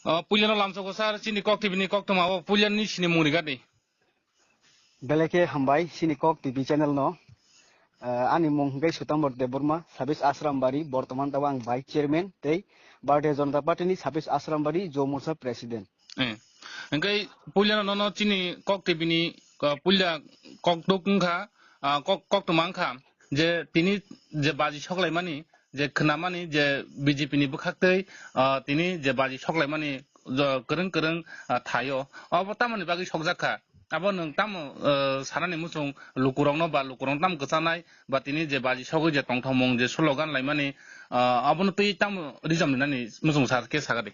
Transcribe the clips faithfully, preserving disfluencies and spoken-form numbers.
O, puilano lamsogo sir, chini Kok T V ni koktwma o puilani sini mung rigadi. Belai khe hambai chini Kok T V channel no. Eh, ani mung hwnkhe Sutambor Debbarma, Sabis Asrambari, bortoman tabuk ang vice chairman tei Bharatiya Janata Party ni Sabis Asrambari Joumorcha president. Eh, hwnkhe puilano nono chini Kok T V ni, ah, puila kokduk wngkha, ah, kok-, koktwma wngkha je tini je baji soklaimani, je khnamani je B J P ni bwkhaktwi, ah, tini je baji soklaimani jo kwrwng kwrwng, ah, thaio. Obo tamoni bagwi sokjak kha? Abo nwng tamo, ah, sanani muchung lukurokno ba lukurokno tamo kwchanai ba tini je baji sogwi je tongthokmung je slogan laimani, ah, abono twi tamo rijam rinani muchung sa khe sakadi?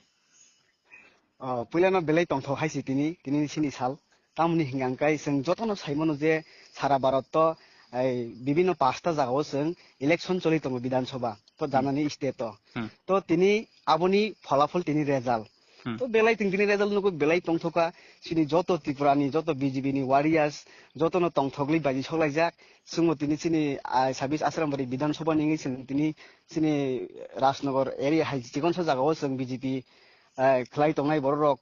Oh, puilano belai tongthok hai se tini, tini ni sini sal. Tamoni hingka hingkai chwng jotono sai mano je sara Bharat to, ei, bibhinno pasta jagao chwng election choli tongo Bidhan Sabha to Hmm. janani state o. Hmm. To tini aboni pholafol tini result. Hmm. To belai tini, tini result nugwi belai tongthoka chini joto Tripura ni, joto B J P ni warriors, jotono tongthokli baji soklaijak. Chwngbo tini chini, ah, Sabis Asrambari Bidhan Sabha ni wngwi chwng tini chini Rajnagar area hai chikonsa jagao chwng B J P, eh, khlai tongnai borok rok,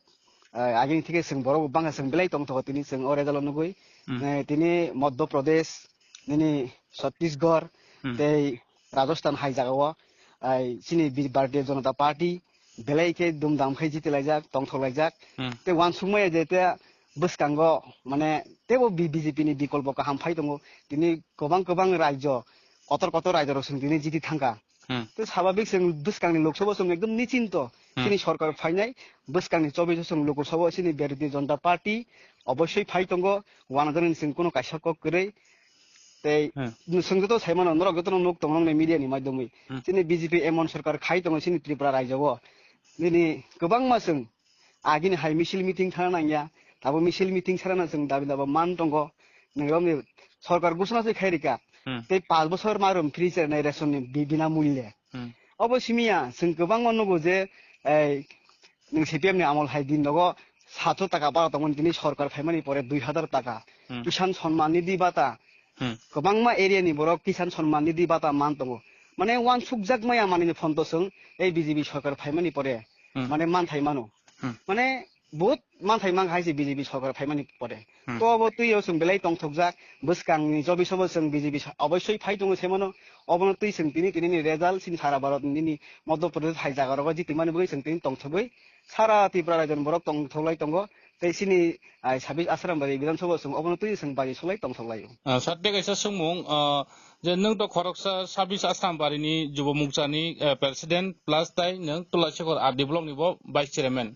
eh, agini thike chwng borok bo bangkha chwng belai tongthogo tini chwng o result o nugwi. Hmm. Eh, tini Madhya Pradesh, nini Chhattisgarh, Hmm. tei Rajasthan hai jagao, eh, chini Bi-, Bharatiya Janata Party belai khe dumdam khe jitilaijak, tongthoklaijak. Hmm. Tei uansukmaya je te bwskango mane teibo B-, B J P ni bikolpo kaham phai tongo. Tini kwbang kwbang rajyo, kotor kotor rajyo rok chwng tini jiti thangkha. Hmm. Tei swababik chwng bwskangni Lok Sabha chwng ekdom nichinto. Hmm. Chini sorkar phainai bwskangni chobbish o chwng Lok Sabha chini Bharatiya Janata Party obossoi phai tongo, uanajani chwng kuno kaisa kok kwrwi. Tei Hmm. chwng joto sai mano, norok jotono nuk tongo nokni media ni maidumwi. Hmm. Chini B J P emon sorkar khai tongo chini Tripura rajyo o. Nini kwbangma chwng Agini hai misil meeting thana nangya, abo misil meeting sarana chwng dabi daba man tongo. Nwngrokni sorkar gusuna se khairika. Hmm. Tei panch bosor marum free chernai ration ni bi-, bina mulye. Hmm. Obo simiya chwng kwbangma nugo je, ei, nwng C P M ni amol hai din nogo satsho taka bara tongmani tini sorkar phaimani pore dui hazar taka. Hmm. Kisan Samman Nidhi Bata. Hmm. Kwbangma area ni borok Kisan Samman Nidhi Bata man tongo. Mane uansukjak maya manini phonto chwng ei B J P sorkar phaimani pore. Hmm. Mane manthai mano. Hmm. Mane, Bohut manthai mankha hai se B J P sorkar phaimani pore. Hmm. To obo twi o chwng belai tongthokjak, bwskangni chobbish o bo chwng B J P sa-, obossoi phai tongo se mano, obono twi chwng tini, tini ni result chini sara Bharat nini Madhya Pradesh hai jaga rogo jitimani bagwi chwng tini tongthogwi sara Tripura rajyoni borok tongthoklai tongo, tei chini, ai, Sabis Asrambari Bidhan Sabha o chwng obono twi chwng bari solai tongthoklaio. Ah, sir, tei kaisa swngmung, ah, je nwng to khoroksa Sabis Asrambari ni Jubo Mokcha ni, eh, president plus tai nwng Tulasikhor R D block ni bo vice chairman.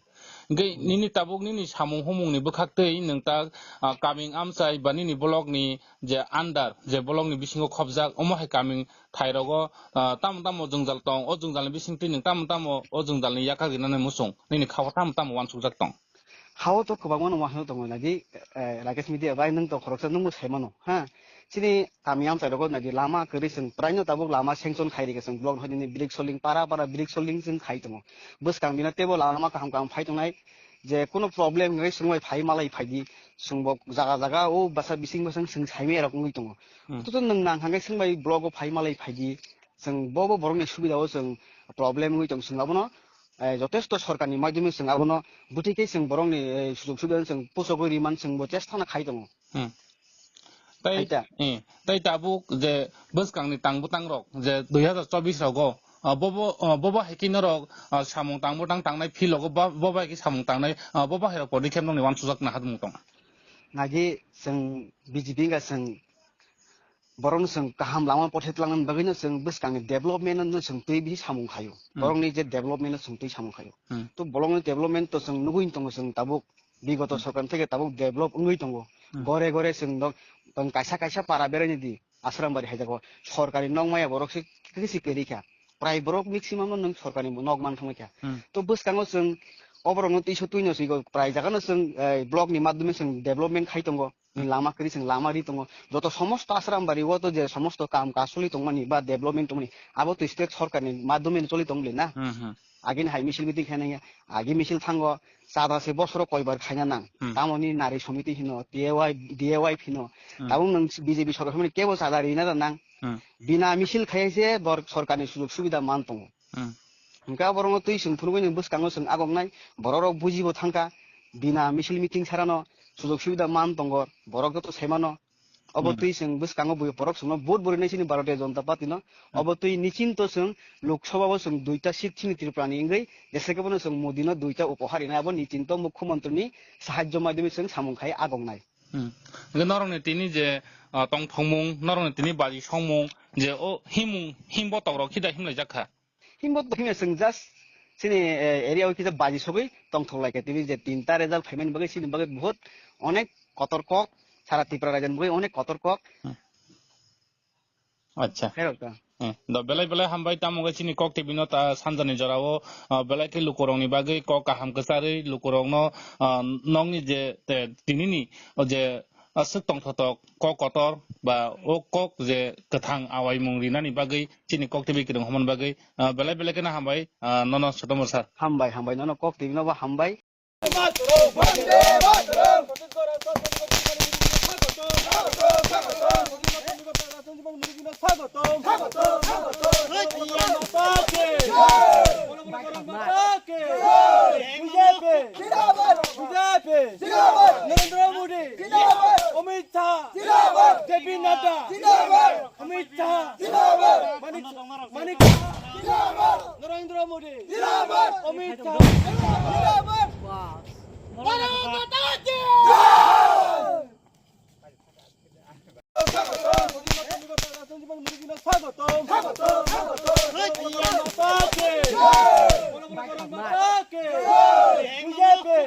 Hingke nini tabuk nini samung humung ni bwkhak tei nwng ta, ah, kaming amchai ba nini block ni je under, je block ni bisingo khopjak, omo hai kaming thai rogo, ah, tamo tamo jwngjal tong, o jwngjal ni bising twi nwng tamo tamo o jwngjal ni yakar rinani muchung, nini khao tamo tamo uansukjak tong. Hao to kwbangma no uansuk tongo nadi, eh, Rakesh Media bai nwng to khoroksa nwngbo sai mano, ha. Chini kami amchai rogo nadi lama kwrwi chwng praino tabuk lama sanction khai rikha chwng block ni hoidini brik soling para para brik soling chwng khai tongo. Bwskang bina teibo lama kaham kaham phai tongnai je kuno problem hwnkhe chwng bai phai malai phaidi chwng bo jaga jaga o basa bising bwsang chwng saimaya rok wngwi tongo. Hmm. Othotho nwng nang hwnkhe chwng bai block o phai malai phaidi chwng bo bo borokni subida o chwng problem wngwi tong chwng abono, eh, jotesto sorkarni maidumi chwng abono bwtwi khe chwng borokni, eh, sujog subida chwng pusogwi riman chwng bo chesta no khai tongo. Hmm. Tei, Aita. Eh, tei tabuk je bwskangni tang bwtang rok je dui hazar chobbish rogo, ah, bobo, ah, bobo hai khe norok, ah, samung tang bwtang tangnai field rogo bo-, bobo hai khe samung tangnai, ah, bobo hai rok podikhe nokni uansukjak naharmung tong. Nagi chwng B J P wngkha chwng borokno chwng kaham lama pothai twlangna bagwino chwng bwskangni development no chwng twi bisi samung khaio. Hmm. Borokni je development no chwng twi samung khaio. Hmm. To borokni development to chwng nugwi tongo chwng tabuk. Bigoto Hmm. sorkar theke tabuk develop wngwi tongo. Hmm. Gore gore chwng nok, tong kaisa kaisa para beraini di, Asrambari hai jago. Sorkari nok maya borok se kisi kwrwi kha. Prai borok maximum no nwng sorkari nok man thangwi kha. Hmm. To bwskango chwng oborokno twiso twino sigo prai jagano chwng, eh, block ni madhyome chwng development khai tongo. Hmm. Lama kwrwi chwng lama ri tongo. Joto somosto Asrambari o to je somosto kam kaam choli tongmani ba development tongmani abo to state sorkarni madhyome choli tong bwle na. Hmm, hmm. Agini hai misil meeting khaina ya, agi misil thango, chada se bosoro koibar khaina nang. Hmm. Tamoni nari somiti hino, T A Y, D A Y hino. Hmm. Tabuk nwng B J P sorkar somani kebo chada rina da nang. Hmm. Bina misil khaiya se bor-, sorkarni sujog subida man tongo. Hmm. Hwnkhe aborokno twi chwng phunugwi ni bwskango chwng agoknai, borok rok bujibo thangkha, bina misil meeting sarano sujok subida man tongo, borok joto saimano. Obo Hmm. twi chwng bwskango bui-, borok chwngno vote bo rinai chini Bharatiya Janata Party no. Hmm. Obo twi nichinto chwng Lok Sabha o chwng duita seat chini Tripura ni wngwi, jesa khe bono chwng Modi no duita upohar rinai, abo nichinto Mukhyamantri ni sahajyo maidhyome chwng samung khai agoknai. Hmm. Hwnkhe norokni tini je, ah, tongthokmung, norokni tini baji songmung, je o himung, himbo tokrok khida himlaijak kha. Himbo to himya chwng just chini, eh, area o kisa baji sogwi tongthok lai kha. Tini je tinta result phaimani bagwi chini bagwi bahut onek kotor kok, sara Tripura rajyani bagwi onek kotor kok. Hmm. Acha. Khairok ta. Hmm. Do belai belai hambai tamo khe chini Kok T V no ta sanjani jorao, ah, belai khe lukurokni bagwi kok kaham kwcharwi lukurokno, ah, nokni je, eh, tinini o je aswk tongthotok kok kotor ba o kok je kwthang awaimung rinani bagwi chini Kok T V kwrwng hwnmani bagwi, ah, belai belai kheno hambai, ah, nono Sotomor sir. Hambai, hambai, nono Kok T V nobo hambai. স্বাগতম। স্বাগতম। স্বাগতম। স্বাগতম। স্বাগতম। BJP. BJP. Narendra মোদী। অমিত শাহ। জেপি নাড্ডা। অমিত শাহ। মানিক, মানিক। নরেন্দ্র মোদী। অমিত শাহ। ভারত মাতা কি। স্বাগতম। স্বাগতম। স্বাগতম। বিজেপি।